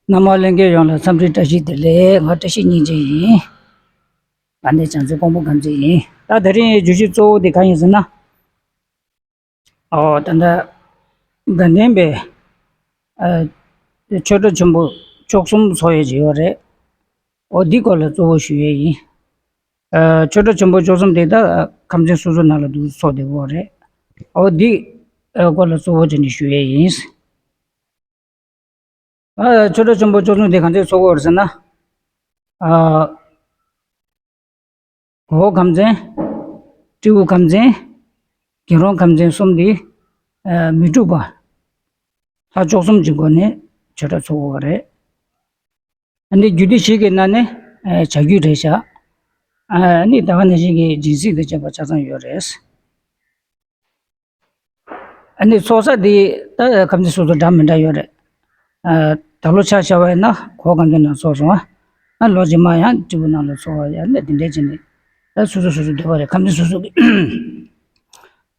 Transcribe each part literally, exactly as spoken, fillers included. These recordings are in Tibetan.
རྣམ་པ་ལྷན་རྒྱས་ཡོངས་ལ་འཚམས་འདྲི་བཀྲ་ཤིས་བདེ་ལེགས། ང་བཀྲ་ཤིས་སྙིང་རྗེ་ཡིན། དགའ་ལྡན་བྱང་རྩེ་ཀོང་པོ་དགའ་མཛེས་ཡིན། ད་དེ་རིང་བརྗོད་གཞི་གཙོ་བོ་དེ་གང་ཡིན་ཟེར་ན། ཨོ་ད་ལྟ་དགའ་ལྡན་པའི་ཨ་ཆོས་གྲྭ་ཆེན་པོ་བཅུ་གསུམ་ཚོགས་ཡས་ཀྱི་ཡོད་རེད། ཨོ་འདི་སྐོར་ལ་གཙོ་བོ་ཞུ་ཡས་ཡིན། ཨ་ཆོས་གྲྭ་ཆེན་པོ་བཅུ་གསུམ་དེ་ད་ཁམས་ཚན་སོ་སོ་ནང་ལ་འདུག་ཚོགས་བསྡད་ཡོད་རེད། ཨོ་འདི་ཨ་སྐོར་ལ་གཙོ་བོ་བྱས་ནས་ཞུ་ཡས་ཡིན། ཨ་ཆོས་གྲྭ་ཆེན་པོ་བཅུ་གསུམ་དེ་གང་ཚོད་ཚོགས་ཀྱི་ཡོད་རེད་ཟེར་ན། ཨ་འོག་ཁམས་ཚན། སྤྲེའུ་ཁམས་ཚན། རྒྱལ་རོང་ཁམས་ཚན་གསུམ་དེ་ཨ་མི་འཁྲུགས་པ་ལྷ་བཅུ་གསུམ་གྱི་སྒོ་ནས་ཆོས་གྲྭ་ཚོགས་ཀྱི་ཡོད་རེད། ཨ་ནི་རྒྱུད་སྡེ་བཞི་གི་ནང་ནས་ཨ་བྱ་རྒྱུད་རེད་བཞག་ཨ་ནི་ད་ག་ནང་བཞིན་གྱི་སྦྱིན་སྲེག་དང་བཅས་པ་ཆ་ཚང་ཡོད་རེད། ཨ་ནི་ཚོགས་ས་དེ་ད་ཁམས་ཚན་སོ་སོ་འདྲ་མི་འདྲ་ཡོད་རེད། ཨ་ད་ལོ་ཆ་བཞག་པ་ཡིན་ན་གོ་གང་གི་ནང་ཚོགས་སོང་ཨ། ཨ་ལོ་རྗེས་མ་ཡང་སྤྲེའུ་ནང་ལ་ཚོགས་པ་ཡང་ནི་དེ་འདྲས་བྱས་ནས་ད་སོ་སོ་སོ་སོ་འདོད་པ་རེད། ཁམས་ཚན་སོ་སོ་གི་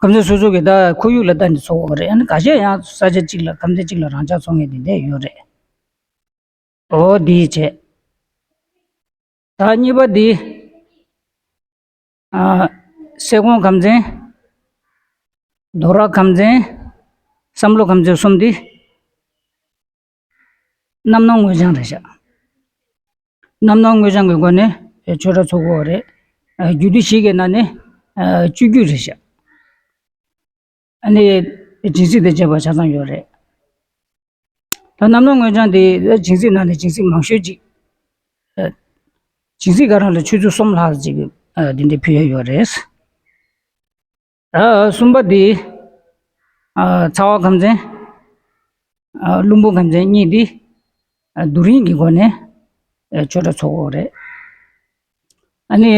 ཁམས་ཚན་སོ་སོ་གི་ད་ཁོར་ཡུག་ལ་ལྟ་ནས་ཚོགས་པ་རེད། ཨ་ནི་ཁ་ཤས་ཡང་ས་ཆ་གཅིག་ལ་ཁམས་ཚན་གཅིག་ལ་རང་འཇགས་ཚོགས་མཁན་དེ་འདྲས་ཡོད་རེད། ཨོ་འདི་བྱས། ད་གཉིས་པ་འདི། ཨ་སེ་གོང་ཁམས་ཚན། རྡོ་ར་ཁམས་ཚན། བསམ་བློ་ཁམས་ཚན་གསུམ་འདི། རྣམ་སྣང་དངོས་བྱང་རེད་བཞག་རྣམ་སྣང་དངོས་བྱང་གི་སྒོ་ནས་ཆོས་གྲྭ་ཚོགས་ཀྱི་ཡོད་རེད། ཨ་རྒྱུད་སྡེ་བཞི་གི་ནང་ནས་ཨ་སྤྱོད་རྒྱུད་རེད་བཞག་ཨ་ནི་སྦྱིན་སྲེག་དང་བཅས་པ་ཆ་ཚང་ཡོད་རེད། ད་རྣམ་སྣང་དངོས་བྱང་དེ་སྦྱིན་སྲེག་ནང་ནས་སྦྱིན་སྲེག་མང་ཤོས་ཅིག་ཨ་སྦྱིན་སྲེག་ག་རང་ལ་ཆུ་ཚོད་གསུམ་ལྷག་ཅིག་ཨ་དེ་འདྲ་ཕུལ་ཡ་ཡོད་རེད། ཨ་གསུམ་པ་འདི། ཨ་ཚ་བ་ཁམས་ཚན། ཨ་བླུན་པོ་ཁམས་ཚན་གཉིས་འདི། ཨ་རྡོ་རིང་གི་སྒོ་ནས་ཨ་ཆོས་གྲྭ་ཚོགས་ཀྱི་ཡོད་རེད། ཨ་ནི་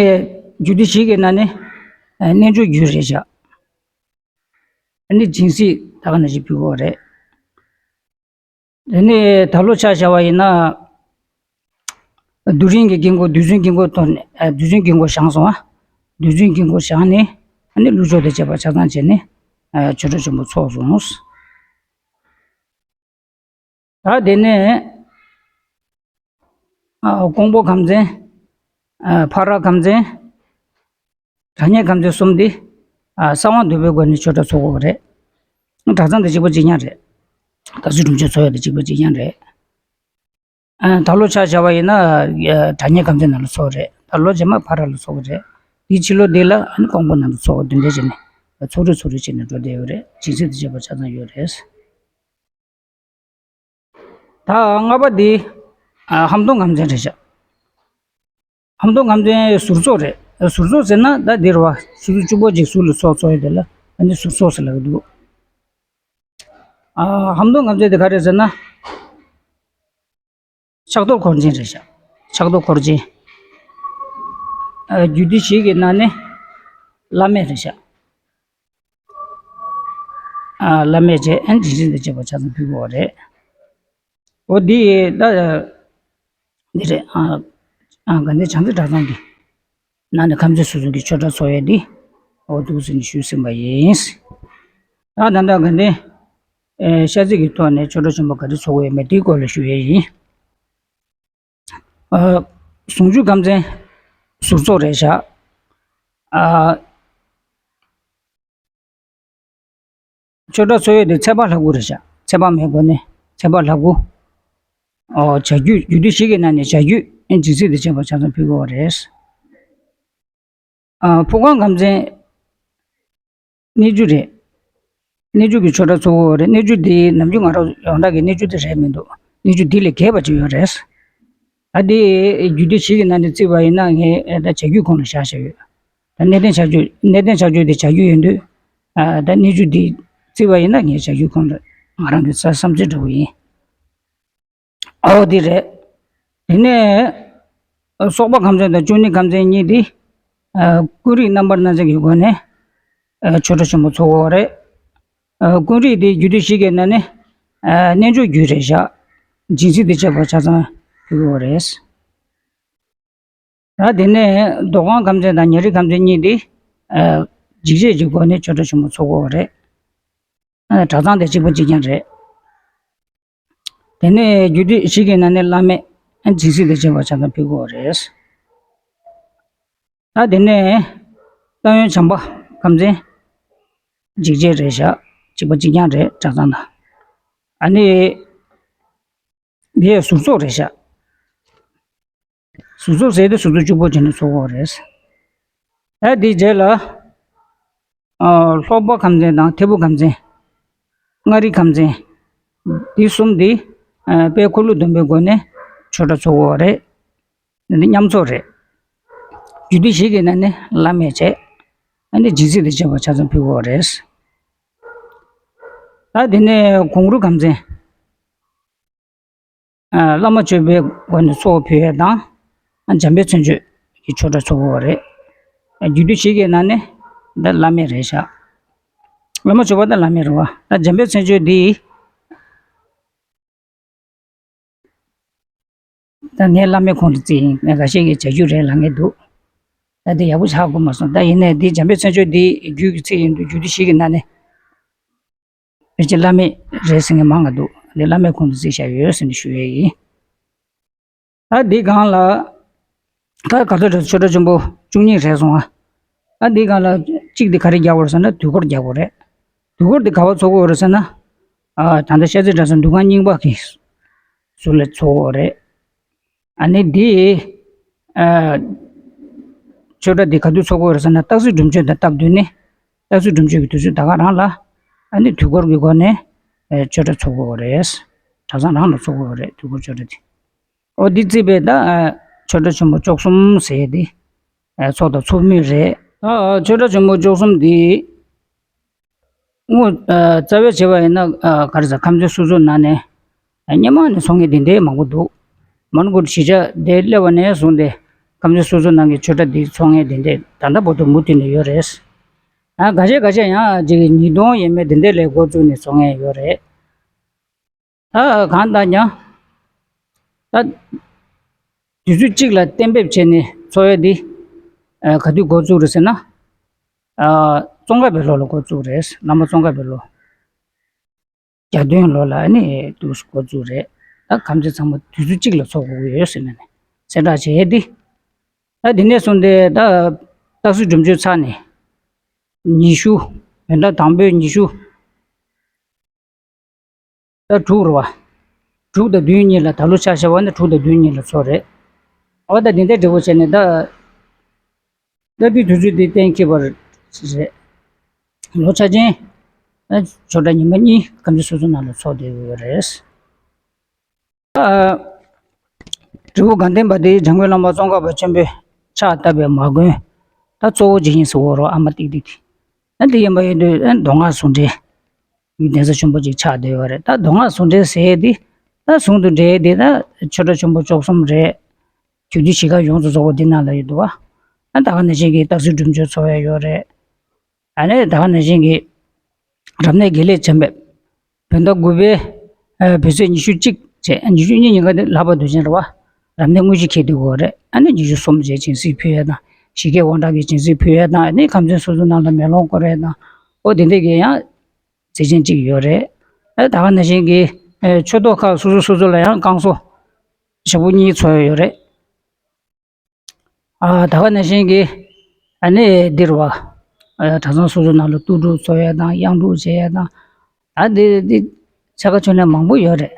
རྒྱུད་སྡེ་བཞི་གི་ནང་ནས་ཨ་རྣལ་འབྱོར་རྒྱུད་རེད་བཞག་ཨ་ནི་སྦྱིན་སྲེག་ད་ག་ནང་བཞིན་ཕུལ་གྱི་ཡོད་རེད། དེ་ནས་ད་ལོ་ཆ་བཞག་པ་ཡིན་ན། རྡོ་རིང་གི་དཀྱིལ་འཁོར་རྡུལ་ཚོན་དཀྱིལ་འཁོར་ཐོག་ནས་ཨ་རྡུལ་ཚོན་དཀྱིལ་འཁོར་བཞེངས་སོང་ཨ། རྡུལ་ཚོན་དཀྱིལ་འཁོར་བཞེངས་ནས་ཨ་ནི་ཀླུ་མཆོག་དང་བཅས་པ་ཆ་ཚང་བྱས་ནས་ཨ་ཆོས་གྲྭ་ཆེན་པོ་ཚོགས་སོང་། ད་དེ་ནས་ཨ་ཀོང་པོ་ཁམས་ཚན། ཨ་ཕ་ར་ཁམས་ཚན། དྲ་ཉེ་ཁམས་ཚན་གསུམ་འདི་ཨ་གསང་བ་འདུས་པའི་སྒོ་ནས་ཆོས་གྲྭ་ཚོགས་ཀྱི་ཡོད་རེད། གྲྭ་ཚང་དང་གཅིག་པ་གཅིག་རྐྱང་རེད། ད་གཟོད་སྒྲུབ་མཆོད་ཚོགས་ཡ་དང་གཅིག་པ་གཅིག་རྐྱང་རེད། ཨ་ད་ལོ་ཆ་བཞག་པ་ཡིན་ན་ཨ་དྲ་ཉེ་ཁམས་ཚན་ནང་ལ་ཚོགས་རེད། ད་ལོ་རྗེས་མ་ཕ་ར་ལ་ཚོགས་རེད། དེའི་ཕྱི་ལོ་འདི་ལ་ཨ་ནི་ཀོང་པོ་ནང་ལ་ཚོགས་འདི་འདྲ་བྱས་ནས་ཚོགས་རེ་ཚོགས་རེ་བྱས་ནས་འགྲོ་བསྡད་ཡོད་རེད། སྦྱིན་སྲེག་དང་བཅས་པ་ཆ་ཚང་ཡོད་རེད། ད་ལྔ་པ་འདི་ཨ་ཧམ་སྟོང་ཁམས་ཚན་རེད་བཞག་ཧམ་སྟོང་ཁམས་ཚན་ཟུར་ཚོགས་རེད། ཟུར་ཚོགས་ཟེར་ན་ད་འདིར་བ་ཆུ་ཚོད་བཅུ་པོ་ཅིག་ཟུར་ལ་ཚོགས་ཚོགས་ཡོད་དེ་ལ་ཨ་ནི་ཟུར་ཚོགས་ཟེར་ལབ་ཀྱི་འདུག་ཨ་ཧམ་སྟོང་ཁམས་ཚན་དེ་ག་རེ་ཟེར་ན། ཕྱག་རྡོར་འཁོར་ཆེན་རེད་བཞག་ཕྱག་རྡོར་འཁོར་ཆེན། ཨ་རྒྱུད་སྡེ་བཞི་གི་ནང་ནས་བླ་མེད་རེད་བཞག་ཨ་བླ་མེད་བྱས་ཨ་ནི་སྦྱིན་སྲེག་དང་བཅས་པ་ཆ་ཚང་ཕུལ་གྱི་ཡོད་རེད། འོ་འདི་ད་འདི་རེད། ཨ་ཨ་དགའ་ལྡན་བྱང་རྩེ་གྲྭ་ཚང་གི་ནང་ནས་ཁམས་ཚན་སོ་སོ་གི་ཆོས་གྲྭ་ཚོགས་ཡས་འདི་འོ་འདུག་ཟེར་ནས་ཞུས་ཟིན་པ་ཡིན། ད་ད་ལྟ་དགའ་ལྡན་ཨེ་ཤར་རྩེ་གི་ཐོག་ནས་ཆོས་གྲྭ་ཆེན་པོ་ག་རེ་ཚོགས་ཀྱི་ཡོད་མེད་དེའི་སྐོར་ལ་ཞུ་ཡས་ཡིན། ཨ་ཟུང་འཇུག་ཁམས་ཚན་ཟུར་ཚོགས་རེད་བཞག་ཨ་ཆོས་གྲྭ་ཚོགས་ཡས་དེ་ཚེས་པ་ལྷ་དགུ་རེད་བཞག་ཚེས་པ་མའི་སྒོ་ནས་ཚེས་པ་ལྷ་དགུ། ཨོ་བྱ་རྒྱུད་རྒྱུད་སྡེ་བཞི་གི་ནང་ནས་བྱ་རྒྱུད་ཨེ་སྦྱིན་སྲེག་དང་བཅས་པ་ཆ་ཚང་ཕུལ་དགོས་པ་རེད། ཨ་ཕོ་བྲང་ཁམས་ཚན་གནས་རྒྱུ་རེད། གནས་རྒྱུ་གི་ཆོས་གྲྭ་ཚོགས་ཀྱི་ཡོད་རེད། གནས་རྒྱུ་འདི་ནམ་རྒྱུན་ང་རང་ཡོངས་གྲགས་ཀྱི་གནས་རྒྱུ་དེ་རེད་མི་འདུག་གནས་རྒྱུ་འདི་ལས་རྒྱས་པ་ཅིག་ཡོད་རེད། ད་འདི་རྒྱུད་སྡེ་བཞི་གི་ནང་ནས་བརྩིས་པ་ཡིན་ན་ངས་ད་བྱ་རྒྱུད་ཁོངས་ལ་བཞག་བཞག་ཡོད། ད་གནས་བརྟན་བྱ་རྒྱུད་གནས་བརྟན་བྱ་རྒྱུད་དེ་བྱ་རྒྱུད་ཡིན་དུས། ཨ་ད་གནས་རྒྱུ་འདི་བརྩིས་པ་ཡིན་ན་ངས་བྱ་རྒྱུད་ཁོངས་ལ་ང་རང་གི་བསམ་ཚུལ་འདྲ་བོ་ཡིན། ཨོ་དེ་རེད། དེ་ནས་སོག་པོ་ཁམས་ཚན་དང་ཅུང་ནི་ཁམས་ཚན་གཉིས་དེ་ཀུན་རིག་རྣམ་པར་སྣང་མཛད་ཀྱི་སྒོ་ནས་ཆོས་གྲྭ་ཆེན་པོ་ཚོགས་ཀྱི་ཡོད་རེད། ཀུན་རིག་དེ་རྒྱུད་སྡེ་བཞི་གི་ནང་ནས་རྣལ་འབྱོར་རྒྱུད་རེད་བཞག་སྦྱིན་སྲེག་དང་བཅས་པ་ཆ་ཚང་ཕུལ་གྱི་ཡོད་རེད། ད་དེ་ནས་མདོ་ཁམས་ཁམས་ཚན་དང་ཉ་རིགས་ཁམས་ཚན་གཉིས་དེ་འཇིགས་བྱེད་ཀྱི་སྒོ་ནས་ཆོས་གྲྭ་ཆེན་པོ་ཚོགས་ཀྱི་ཡོད་རེད། གྲྭ་ཚང་དེ་གཅིག་པ་གཅིག་རྐྱང་རེད། དེ་ནས་རྒྱུད་སྡེ་བཞི་གི་ནང་ནས་བླ་མེད་ཇི་སྲིད་དང་བཅས་པ་ཆ་ཚང་ཕུལ་དགོས་རེད། ད་དེ་ནས་ཏང་ཡོན་བྱམས་པ་ཁམས་ཚན་འཇིགས་བྱེད་རེད་ཤག་གཅིག་པ་གཅིག་རྐྱང་རེད་གྲྭ་ཚང་དང་། ཨ་ནི་དེ་ཟུར་ཚོགས་རེད་ཤག་ཟུར་ཚོགས་ཟེར་དུས་ཟུར་ཚོགས་གཅིག་པོ་བྱས་ནས་ཚོགས་དགོས་རེད། ད་དེའི་རྗེས་ལ་ཨ་ཀློག་པ་ཁམས་ཚན་དང་ཐེར་འབུམ་ཁམས་ཚན། མངའ་རིས་ཁམས་ཚན། འདི་གསུམ་འདི་ཨ་དཔལ་འཁོར་ལོ་སྡོམ་པའི་སྒོ་ནས་ཆོས་གྲྭ་ཚོགས་དགོས་རེད། འདི་མཉམ་ཚོགས་རེད། རྒྱུད་སྡེ་བཞི་གི་ནང་ནས་བླ་མེད་བྱས། ཨ་ནི་ཇི་སྲིད་དང་བཅས་པ་ཆ་ཚང་ཕུལ་དགོས་རེད། ད་དེ་ནས་གུང་རུ་ཁམས་ཚན། ཨ་བླ་མ་མཆོད་པའི་སྒོ་ནས་ཚོགས་ཕུལ་ཡས་དང་། ཨ་འཇམ་དཔལ་མཚན་བརྗོད་ཀྱི་ཆོས་གྲྭ་ཚོགས་དགོས་རེད། ཨ་རྒྱུད་སྡེ་བཞི་གི་ནང་ནས་ད་བླ་མེད་རེད་ཤག་བླ་མ་མཆོད་པ་ད་བླ་མེད་རེད་བ། ད་འཇམ་དཔལ་མཚན་བརྗོད་འདི་ད་ངའི་བླ་མའི་ཁོངས་སུ་བརྩིས་ཡིན། ངས་འགའ་ཤས་ཀྱིས་བྱ་རྒྱུད་རེད་ལབ་མཁན་འདུག་ད་དེ་ཡག་པོ་ཧ་གོ་མ་སོང་། ད་ཡིན་ནའི་འདི་འཇམ་དཔལ་མཚན་བརྗོད་འདི་རྒྱུད་ཀྱི་ཚིག་ཡིན་དུས་རྒྱུད་སྡེ་བཞི་གི་ནང་ནས་ཕལ་ཆེར་བླ་མེད་རེད་ཟེར་མཁན་མང་ང་འདུག་འདི་བླ་མའི་ཁོངས་སུ་བརྩིས་བཞག་ཡོད་ཟེར་ནས་ཞུ་ཡས་ཡིན། ད་འདི་སྒང་ལ་ད་ག་ཚོད་རེད། ཆོས་གྲྭ་ཆེན་པོ་བཅུ་གཉིས་རེད་སོང་ཨ། ད་འདི་སྒང་ལ་གཅིག་འདི་ག་རེ་རྒྱག་དགོས་རེད་ཟེར་ན་དུས་འཁོར་རྒྱག་དགོས་རེད། དུས་འཁོར་འདི་ག་པར་ཚོགས་དགོས་རེད་ཟེར་ན། ཨ་ད་ལྟ་ཤར་རྩེ་གྲྭ་ཚང་འདུ་ཁང་རྙིང་པ་གི་ཟུར་ལ་ཚོགས་དགོས་རེད། ཨ་ནི་འདི་ཨ་ཆོས་གྲྭ་འདི་ག་དུས་ཚོགས་དགོས་རེད་ཟེར་ན་སྟག་གཟིག་སྒྲུབ་མཆོད་དང་སྟབས་བསྟུན་ནས་སྟག་གཟིག་སྒྲུབ་མཆོད་ཀྱི་དུས་ཚོད་ད་ག་རང་ལ། ཨ་ནི་དུས་འཁོར་གྱི་སྒོ་ནས་ཨ་ཆོས་གྲྭ་ཚོགས་དགོས་རེད། གྲྭ་ཚང་རང་ལ་ཚོགས་དགོས་རེད་དུས་འཁོར་ཆོས་གྲྭ་འདི། ཨོ་འདི་བརྩིས་པས་ད་ཨ་ཆོས་གྲྭ་ཆེན་པོ་བཅུ་གསུམ་ཟེར་ཡས་འདི་ཨ་ཚོགས་དང་ཚོགས་མུས་རེད། ད་ཨ་ཆོས་གྲྭ་ཆེན་པོ་བཅུ་གསུམ་འདི་དངོས་ཨ་རྩ་བའི་བྱས་པ་ཡིན་ན་ཨ་ག་རེ་ཟེར་ཁམས་ཚན་སོ་སོའི་ནང་ནས་ཨ་སྔོན་མ་ནས་ཚོགས་མཁན་དེ་འདྲའི་མང་པོ་འདུག་མོན་གྷོ་གཞིས་ཆགས་དེ་སླེབས་པ་ནས་བཟུང་སྟེ་ཁམས་ཚན་སོ་སོའི་ནང་གི་ཆོས་གྲྭ་འདི་ཚོགས་མཁན་དེ་འདྲས་ད་ལྟ་བར་དུ་མུ་མཐུད་ནས་ཡོད་རེད། ཨ་འགའ་ཤས་འགའ་ཤས་ཡང་ཅིག་ཉིས་སྟོང་ཡས་མས་དེ་འདྲས་ལས་འགོ་བཙུགས་ནས་ཚོགས་མཁན་ཡོད་རེད། ད་གང་ལྟར་ཀྱང་ད་དུས་ཚོད་གཅིག་ལ་གཏན་འབེབས་བྱས་ནས་ཚོགས་ཡས་འདི་ཨ་ག་དུས་འགོ་བཙུགས་རེད་ཟེར་ན། ཨ་ཙོང་ཁ་པའི་ལོ་ལ་འགོ་བཙུགས་རེད། བླ་མ་ཙོང་ཁ་པའི་ལོ། གྱ་སྟོན་ལོ་ལ་ནི་འདུག་འགོ་བཙུགས་རེད། ད་ཁམས་ཚན་ཚང་མ་དུས་ཚོད་གཅིག་ལ་ཚོགས་དགོས་ཀྱི་ཡོད་ཟེར་ནས་ནི་གསལ་བསྒྲགས་བྱས་ཏེ། ད་དེ་ནས་བཟུང་སྟེ་ད་སྟག་གཟིག་སྒྲུབ་མཆོད་ཚར་ནས་ཉི་ཤུ། བོད་ཟླ་དང་པོའི་ཉི་ཤུ། ད་དྲུག་རེད་བ། དྲུག་དང་བདུན་གཉིས་ལ་ད་ལོ་ཆ་བཞག་པ་ན་དྲུག་དང་བདུན་གཉིས་ལ་ཚོགས་རེད། ཨོ་ད་དེ་འདྲའི་འབྲས་བུ་བྱས་ནས་ད། ད་དེ་དུས་ཚོད་དེ་གཏན་འཁེལ་བ་རེད། ལོ་ཆ་ཅན། ཨ་ཆོས་གྲྭ་ཉི་མ་གཉིས་ཁམས་ཚན་སོ་སོ་ནང་ལ་ཚོགས་བསྡད་ཡོད་རེད། ཨ་འབྲས་བུ་དགའ་ལྡན་པ་དེ་འཇམ་མགོན་བླ་མ་ཙོང་ཁ་པ་ཆེན་པོས་ཕྱག་བཏབ་པའི་མ་དགོན་ད་གཙོ་བོ་ཇི་ཡིན་ཟེར་བ་རོ་ཨ་མ་ཏིག་ཏིག་དེ། ཨ་འདི་ཡིན་པ་ཡིན་དུས་ཨ་མདོ་སྔགས་ཟུང་འབྲེལ་གྱི་གདན་ས་ཆེན་པོ་ཅིག་ཆགས་བསྡད་ཡོད་རེད། ད་མདོ་སྔགས་ཟུང་འབྲེལ་ཟེར་ཡས་དེ་ད་ཟུང་དུ་འབྲེལ་ཡས་དེ་ད་ཆོས་གྲྭ་ཆེན་པོ་བཅུ་གསུམ་རེད། རྒྱུད་སྡེ་བཞི་ཀ་ཡོངས་སུ་རྫོགས་པ་འདི་ནང་ལ་ཡོད་འདུག་བ། ཨ་ད་ག་ནང་བཞིན་གྱི་སྟག་གཟིག་སྒྲུབ་མཆོད་ཚོགས་ཡས་ཡོད་རེད། ཨ་ནི་ད་ག་ནང་བཞིན་གྱི་རབ་གནས་དགེ་ལེགས་བྱམས་པའི་བོད་ཟླ་དགུ་པའི་ཨ་བོད་ཚེས་ཉི་ཤུ་གཅིག་བྱས་ཉི་ཤུ་གཉིས་ཉིན་ཀ་དེ་ལྷག་པར་དུ་ཅན་རེད་བ། རབ་གནས་དངོས་གཞི་འཁེལ་འདུག་གོ་རེད། ཨ་ནི་ཉི་ཤུ་གསུམ་བྱས་སྦྱིན་སྲེག་ཕུལ་ཡས་དང་ཞི་རྒྱས་དབང་དྲག་གི་སྦྱིན་སྲེག་ཕུལ་ཡས་དང་ཨ་ནི་ཁམས་ཚན་སོ་སོ་ནང་ལ་མེ་ལོང་སྐོར་ཡས་དང་ཨོ་དེ་འདྲ་གི་ཡང་མཛད་ཆེན་གཅིག་ཡོད་རེད། ཨ་ད་ག་ནང་བཞིན་གྱི་ཨ་ཆོས་ཐོག་ཁག་སོ་སོ་སོ་སོ་ལ་ཡང་བསྐང་གསོ་ཞབས་པུ་གཉིས་ཚོགས་ཡས་ཡོད་རེད། ཨ་ད་ག་ནང་བཞིན་གྱི་ཨ་ནི་འདིར་བ། ཨ་གྲྭ་ཚང་སོ་སོ་ནང་ལ་ལྟོ་སྒྲུབ་ཚོགས་ཡས་དང་གཡང་སྒྲུབ་བྱེད་ཡས་དང་། ཨ་འདི་འདི་ཆ་ག་ཆོ་ནས་མང་པོ་ཡོད་རེད།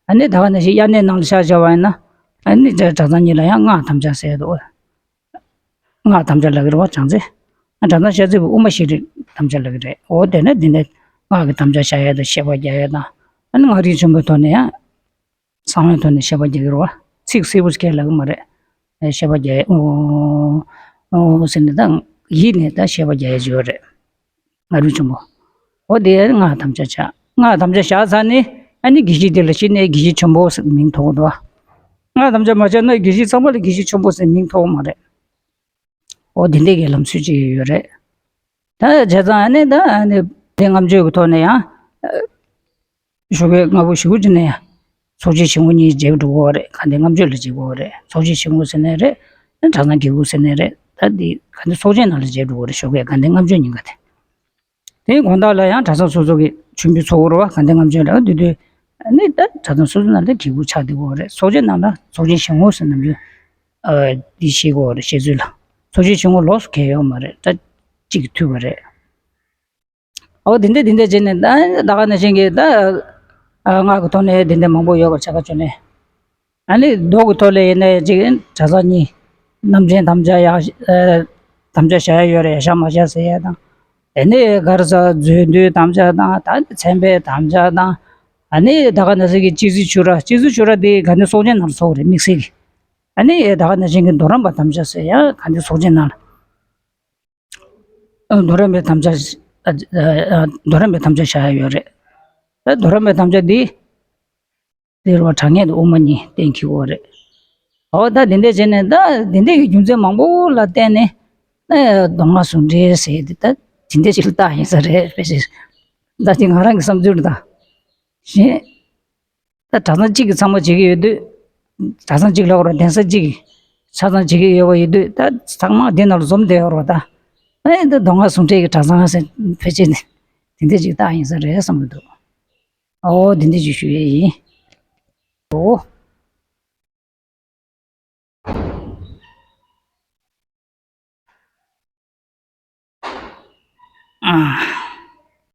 ཨ་ནི་ད་ག་ནང་བཞིན་དབྱར་གནས་ནང་ལ་ཆ་བཞག་པ་ཡིན་ན། ཨ་ནི་གྲྭ་ཚང་གཉིས་ལ་ཡང་སྔགས་དམ་བཅའ་ཟེར་ཡས་འདུག་སྔགས་དམ་བཅའ་ལབ་ཀྱི་རེད་བ་བྱང་རྩེ། ཨ་གྲྭ་ཚང་ཤར་རྩེ་བོད་དབུ་མ་ཤེས་རིག་དམ་བཅའ་ལབ་ཀྱི་རེད། འོ་དེ་ནས་འདི་ནས་སྔགས་ཀྱི་དམ་བཅའ་བཞག་ཡས་དང་བཤད་པ་རྒྱག་ཡས་དང་། ཨ་ནི་མངའ་རིས་ཆེན་པོའི་ཐོག་ནས་ཡང་། གསང་བའི་ཐོག་ནས་བཤད་པ་རྒྱག་གི་རེད་བ། ཚིག་གསལ་པོ་ཞིག་ལབ་གི་མ་རེད། བཤད་པ་རྒྱག་ཡས་ཨོ་ཨོ་ཟེར་ནས་ད་ཡིད་ནས་ད་བཤད་པ་རྒྱག་ཡས་ཅིག་ཡོད་རེད། མངའ་རིས་ཆེན་པོ། འོ་དེ་སྔགས་དམ་བཅའ་བྱ། སྔགས་དམ་བཅའ་བཞག་ཚར་ནས་ཨ་ནི་དགེ་བཤེས་དེ་ལ་གཞི་ནས་དགེ་བཤེས་ཆེན་པོ་ཟེར་མིང་ཐོགས་འདུག་བ། སྔགས་དམ་བཅའ་མ་བྱས་ན་དགེ་བཤེས་ཚང་མ་ལ་དགེ་བཤེས་ཆེན་པོ་ཟེར་མིང་ཐོགས་མ་རེད། འོ་དེ་འདྲའི་གི་ལམ་སྲོལ་ཅིག་ཡོད་རེད། ད་བྱས་ཙང་ཨ་ནི་ད་ཨ་ནི་དེ་ལྔ་མཆོད་ཀྱི་ཐོག་ནས་ཡང་། ཞོགས་ཀས་སྔ་པོ་ཞེ་པོ་ཅིག་ནས་ཡང་། ཚོགས་ཆེན་ཆུང་ངུ་གཉིས་བྱེད་འགྲོ་གི་རེད། དགའ་ལྡན་ལྔ་མཆོད་ལ་བྱེད་དགོས་རེད། ཚོགས་ཆེན་ཆུང་ངུ་ཟེར་ནའི་རེད། གྲྭ་ཚང་དགེ་ལུགས་ཟེར་ནའི་རེད། ད་འདི་དགའ་ལྡན་ཚོགས་ཆེན་ནང་ལ་བྱེད་འགྲོ་གི་རེད། ཞོགས་ཀས་དགའ་ལྡན་ལྔ་མཆོད་ཉིན་ཀ་དེ། དེའི་དགོང་དག་ལ་ཡང་གྲྭ་ཚང་སོ་སོ་གི་མཆོད་འབུལ་ཚོགས་ཀྱི་རེད་བ། དགའ་ལྡན་ལྔ་མཆོད་ལ་འདི་དུས་ ཨ་ནི་ད་གྲྭ་ཚང་སོ་སོ་ནང་ལ་བྲིས་སྐུ་ཆགས་བསྡད་ཡོད་རེད། ཚོགས་ཆེན་ནང་ལ་ཚོགས་ཆེན་བཞེངས་སྐུ་ཟེར་ནམ་རྒྱུན་ཨ་འདི་བྱེད་ཀྱི་ཡོད་རེད། བཤད་ཚུལ་ལ་ཚོགས་ཆེན་བཞེངས་སྐུ་ལོགས་སུ་གང་ཡང་ཡོད་མ་རེད། ད་གཅིག་གིས་འཐུས་པ་རེད། ཨོ་དེ་འདྲ་དེ་འདྲ་བྱས་ནས་ད་ད་ག་ནང་བཞིན་གྱི་ད་ཨ་སྔགས་ཀྱི་ཐོག་ནས་དེ་འདྲ་མང་པོ་ཡོད་པ་ཆ་ག་ཅོ་ནས། ཨ་ནི་མདོ་གི་ཐོག་ལ་ཡིན་ན་ཅིག་གྲྭ་ཚང་གཉིས་རྣམ་འདྲེན་དམ་བཅའ་ཡག་ཨ་དམ་བཅའ་བཞག་ཡ་ཡོད་རེད། ཡ་ཤ་མ་བཞག་ཟེར་ཡ་དང་། དེ་ནས་ག་རེ་ཟེར་མཛོད་འདུལ་དམ་བཅའ་དང་། ད་ནི་མཚན་དཔེ་དམ་བཅའ་དང་། ཨ་ནི་ད་ག་ནང་བཞིན་གྱི་སྤྱི་ཚེས་ཆུ་ར། སྤྱི་ཚེས་ཆུ་ར་དེ་ག་ནི་ཚོགས་ཆེན་ནང་ལ་ཚོགས་རེད། དམིགས་བསལ་གྱི། ཨ་ནི་ད་ག་ནང་བཞིན་གྱི་རྡོ་རམས་པ་དམ་བཅའ་ཟེར་ཡ་ག་ནི་ཚོགས་ཆེན་ནང་ལ། ཨ་རྡོ་རམས་པའི་དམ་བཅའ། ཨ་ཨ་རྡོ་རམས་པའི་དམ་བཅའ་བཞག་ཡ་ཡོད་རེད། ད་རྡོ་རམས་པའི་དམ་བཅའ་འདི། དེ་རུ་བ་དྲང་ངེས་དང་དབུ་མ་གཉིས་གཏན་འཁེལ་ཡོད་རེད། འོ་ད་དེ་འདྲ་བྱས་ནས་ད་དེ་འདྲ་གི་རྒྱུ་མཚན་མང་པོ་ལ་བརྟེན་ནས་ཨ་མདོ་སྔགས་ཟུང་འབྲེལ་ཟེར་དེ་ད་དེ་འདྲ་ཞིག་ལ་བཏགས་ཡིན་ས་རེད། དཔེ་ཆ་ད་དེ་ང་རང་གི་བསམ་ཚུལ་ད་གཞན། ད་གྲྭ་ཚང་གཅིག་གིས་ཚང་མ་བྱེད་ཀྱི་ཡོད་དུས། གྲྭ་ཚང་གཅིག་ལ་འོ་ར་གདན་ས་གཅིག་གིས་ཆ་ཚང་བྱེད་ཀྱི་ཡོད་པ་ཡིན་དུས། ད་ཚང་མ་འདི་ནང་ལ་འཛོམས་བསྡད་ཡོད་རེད་པ། ད་ཨེ་འདི་མདོ་སྔགས་ཟུང་འབྲེལ་གྱི་གྲྭ་ཚང་ཟེར་ཕལ་ཆེར་དེ་འདྲ་ཅིག་བཏགས་ཡིན་ས་རེད་བསམ་གྱི་འདུག་འོ་དེ་འདྲ་ཅིག་ཞུ་ཡས་ཡིན། འོ། ཨ།